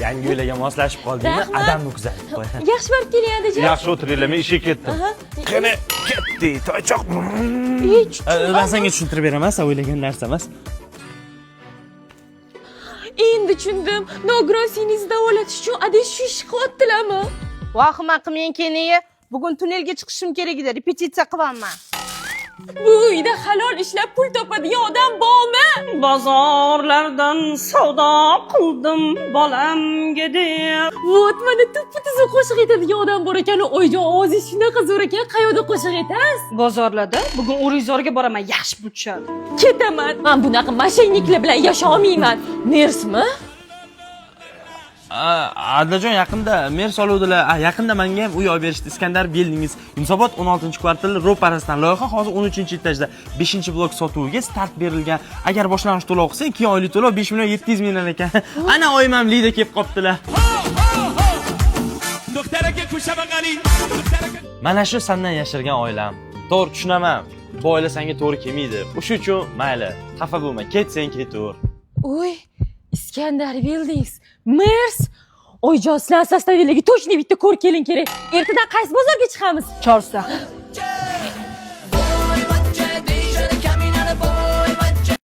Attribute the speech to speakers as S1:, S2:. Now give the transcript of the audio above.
S1: Yangi uylarga moslashib qoldingmi?
S2: Rahmat.
S1: Adamni kuzatib qo'y.
S2: Yaxshi borib keling, adajon.
S3: Yaxshi o'tiringlar, men ishga ketdim. Qani, ketdik, toychoq.
S1: Man senga tushuntirib beraman, sen o'ylagan narsa emas.
S2: Endi tushundim. Nogiron singlingizni davolatish uchun adang shu ishni qilyaptilarmi?
S4: Vahima qilmang, keniya. Bugun tunnelga chiqishim kerak edi, repetitsiya qilyapman.
S2: Bu uyda halol ishlab pul topadigan odam bormi?
S5: Bozorlardan savdo qildim bolamga deb.
S2: Вот, mana tuppa tuzuk qo'shiq aytadigan odam bor ekan. Oyijon, ovozingiz shunaqa zo'r ekan. Qayoqda qo'shiq aytasiz?
S5: Bozorlarda. Bugun O'rikzorga boraman, yaxshi pul tushadi.
S2: Ketaman. Man bunaqa мошенник lar bilan yasholmayman. Mersmi?
S1: Adajon, yaqinda mer soluvdilar. Yaqinda menga ham uy olib berishdi. Iskandar Buildings, Yunusobod 16-kvartal ro'parasidan. Loyiha hozir 13-etajda, 5-blok sotuviga start berilgan. Agar boshlang'ich to'lov qilsang, keyin oylik to'lov 5 million 700 mingdan ekan. Ana oyim ham Lida kelib qolibdilar.
S6: دخترک کوچه بغلی دخترک
S1: Mana shu sandan yashirgan oilam. To'g'ri tushunaman. Bu oila senga to'g'ri kelmaydi. O'sha uchun mayli, xafa bo'lma. Ketsang ketaver.
S2: Uy, Iskandar Buildings, Mers. Oyijon, sizlar состав inglarga точно bitta ko'r kelin kerak. Ertadan qaysi bozorga chiqamiz?
S5: Chorsu.